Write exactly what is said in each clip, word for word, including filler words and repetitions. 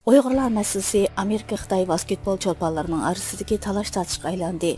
ئۇيغۇرلار مەسىلىسى ئامېرىكا-خىتاي ۋاسكېتبول چولپانلىرىنىڭ ئارىسىدىكى تالاش-تارتىشقا ئايلاندى.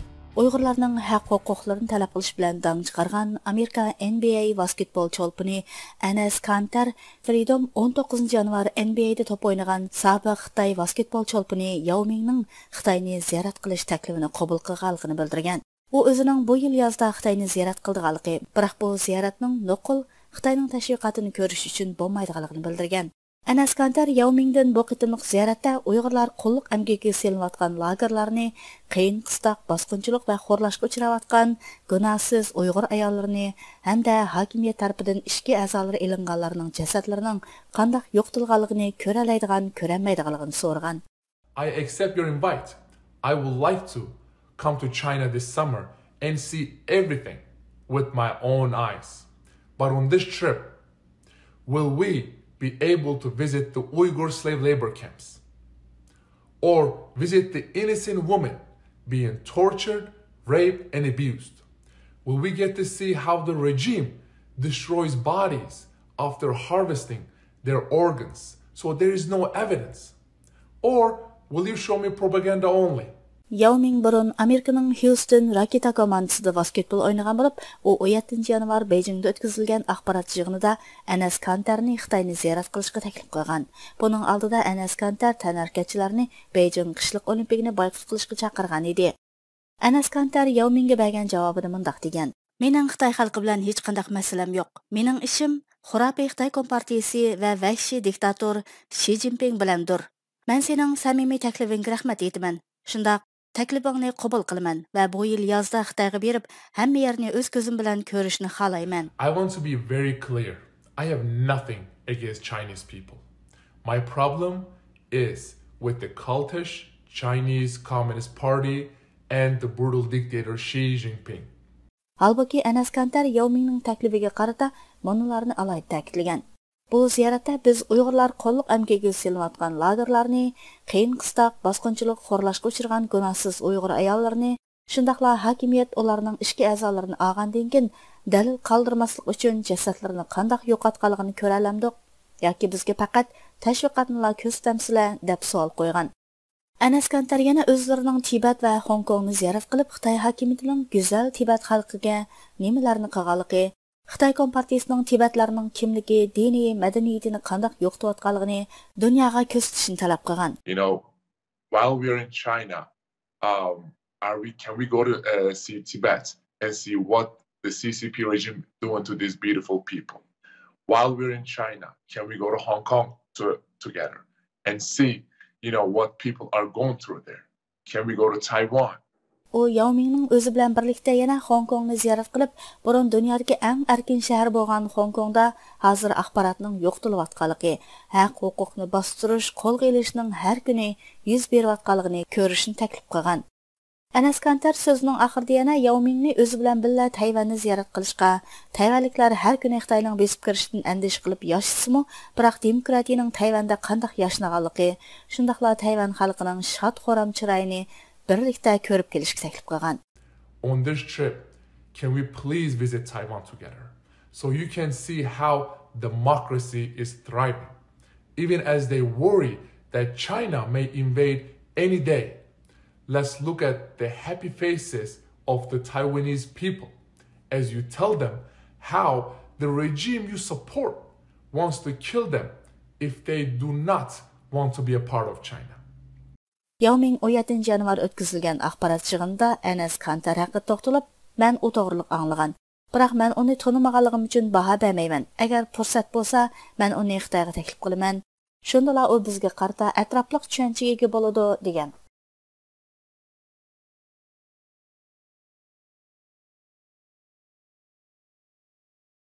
ئۇيغۇرلارنىڭ ھەق-ھوقۇقلىرىنى تەلەپ قىلىش بىلەن داڭ چىقارغان ئامېرىكا ئېن بى ئەي ۋاسكېتبول چولپىنى ئەنەس كانتەر فرىدوم ئون توققۇزىنچى يانۋار ئېن بى ئەيدە توپ ئوينىغان سابىق خىتاي ۋاسكېتبول چولپىنى ياۋ مىڭنىڭ خىتاينى زىيارەت قىلىش تەكلىپىنى قوبۇل قىلغانلىقىنى بىلدۈرگەن. ئۇ ئۆزىنىڭ بۇ يىل يازدا خىتاينى زىيارەت قىلىدىغانلىقى، بىراق بۇ زىيارەتنىڭ نوقۇل خىتاينىڭ تەشۋىقاتىنى كۆرۈش ئۈچۈن بولمايدىغانلىقىنى بىلدۈرگەن. ئەنەس كانتەر ياۋ مىڭدىن بۇ قېتىملىق زىيارەتتە ئۇيغۇرلار قۇللۇق ئەمگىكىگە سېلىنىۋاتقان لاگېرلارنى، قىيىن-قىستاق، باسقۇنچىلىق ۋە خورلاشقا ئۇچراۋاتقان گۇناھسىز ئۇيغۇر ئاياللىرىنى ھەمدە ھاكىمىيەت تەرىپىدىن ئىچكى ئەزالىرى ئېلىنغانلارنىڭ جەسەتلىرىنىڭ قانداق يوقىتىلغانلىقىنى كۆرەلەيدىغان، كۆرەلمەيدىغانلىقىنى سورىغان. I accept your invite. I would like to come to China this summer and see everything with my own eyes. But on this trip, will we be able to visit the Uyghur slave labor camps? Or visit the innocent women being tortured, raped, and abused? Will we get to see how the regime destroys bodies after harvesting their organs so there is no evidence? Or will you show me propaganda only? ياۋ مىڭ بۇرۇن ئامېرىكىنىڭ خيۇستون راكېتا كوماندىسىدا ۋاسكېتبول ئوينىغان بولۇپ، ئۇ ئون يەتتىنچى يانۋار بېيجىڭدا ئۆتكۈزۈلگەن ئاخبارات يىغىنىدا ئەنەس كانتەرنى خىتاينى زىيارەت قىلىشقا تەكلىپ قىلغان. بۇنىڭ ئالدىدا ئەنەس كانتەر تەنھەرىكەتچىلەرنى بېيجىڭ قىشلىق ئولىمپىكىنى بايقۇت قىلىشقا چاقىرغان ئىدى. ئەنەس كانتەر ياۋ مىڭگە بەرگەن جاۋابىدا مۇنداق دېگەن: مېنىڭ خىتاي خەلقى بىلەن ھېچقانداق مەسىلەم يوق. مېنىڭ ئىشىم خۇراپىي خىتاي كومپارتىيىسى ۋە ۋەھشىي دىكتاتور شى جىنپىڭ بىلەندۇر. مەن سېنىڭ سەمىمىي تەكلىپىڭگە رەھمەت ئېيتىمەن. شۇنداق، تەكلىپىڭنى قوبۇل قىلىمەن ۋە بۇ يىل يازدا خىتايغا بېرىپ، ھەممە يەرنى ئۆز كۆزۈم بىلەن كۆرۈشنى خالايمەن. I want to be very clear. I have nothing against Chinese people. My problem is with the cultish Chinese Communist Party and the brutal dictator Xi Jinping. ھالبۇكى، ئەنەس كانتەر ياۋ مىڭنىڭ تەكلىپىگە قارىتا مۇنۇلارنى ئالاھىدە تەكىتلىگەن: بۇ زىيارەتتە بىز ئۇيغۇرلار قۇللۇق ئەمگىكىگە سېلىنىۋاتقان لاگېرلارنى، قىيىن-قىستاق، باسقۇنچىلىق، خورلاشقا ئۇچرىغان گۇناھسىز ئۇيغۇر ئاياللىرىنى، شۇنداقلا ھاكىمىيەت ئۇلارنىڭ ئىچكى ئەزالىرىنى ئالغاندىن كېيىن دەلىل قالدۇرماسلىق ئۈچۈن جەسەتلىرىنى قانداق يوقاتقانلىقىنى كۆرەلەمدۇق؟ ياكى بىزگە پەقەت تەشۋىقاتنىلا كۆرسىتەمسىلەر؟ دەپ سوئال قويغان. ئەنەس كانتەر يەنە ئۆزلىرىنىڭ تىبەت ۋە خوڭكوڭنى زىيارەت قىلىپ، خىتاي ھاكىمىيىتىنىڭ گۈزەل تىبەت خەلقىگە نېمىلەرنى قىلغانلىقى، خىتاي كومپارتىيىسىنىڭ تىبەتلەرنىڭ كىملىكى، دىنىي مەدەنىيىتىنى قانداق يوقىتىۋاتقانلىقىنى دۇنياغا كۆرسىتىشنى تەلەپ قىلغان. You know, while we're in China, um, are we, can we go to, uh, see Tibet and see what the C C P regime doing to these beautiful people? While we're in China, can we go to Hong Kong to, together and see, you know, what people are going through there? Can we go to Taiwan? ئۇ ياۋ مىڭنىڭ ئۆزى بىلەن بىرلىكتە يەنە خوڭكوڭنى زىيارەت قىلىپ، بۇرۇن دۇنيادىكى ئەڭ ئەركىن شەھەر بولغان خوڭكوڭدا ھازىر ئاخباراتنىڭ يوقىتىلىۋاتقانلىقى، ھەق ھوقۇقنى باستۇرۇش، قولغا ئېلىشنىڭ ھەر كۈنى يۈز بېرىۋاتقانلىقىنى كۆرۈشنى تەكلىپ قىلغان. ئەنەس كانتەر سۆزىنىڭ ئاخىرىدا يەنە ياۋ مىڭنى ئۆزى بىلەن بىللە تەيۋەننى زىيارەت قىلىشقا، تەيۋەنلىكلەر ھەر كۈنى خىتاينىڭ بېسىپ كىرىشىدىن ئەندىشە قىلىپ ياشىسىمۇ، بىراق دېموكراتىيىنىڭ تەيۋەندە قانداق ياشىنىغانلىقى، شۇنداقلا تەيۋەن خەلقىنىڭ شاد-خۇرام چىرايىنى بىرلىكتە كۆرۈپ كېلىشكە تەكلىپ قىلغان. On this trip, can we please visit Taiwan together? So you can see how democracy is thriving. Even as they worry that China may invade any day, let's look at the happy faces of the Taiwanese people as you tell them how the regime you support wants to kill them if they do not want to be a part of China. ياۋ مىڭ ئون يەتتىنچى يانۋار ئۆتكۈزۈلگەن ئاخبارات يىغىنىدا ئەنەس كانتەر ھەققىدە توختىلىپ، مەن ئۇ توغرىلىق ئاڭلىغان. بىراق مەن ئۇنى تونۇمىغانلىقىم ئۈچۈن باھا بەرمەيمەن. ئەگەر پۇرسەت بولسا، مەن ئۇنى خىتايغا تەكلىپ قىلىمەن. شۇندىلا ئۇ بىزگە قارىتا ئەتراپلىق چۈشەنچىگە ئىگە بولىدۇ، دېگەن.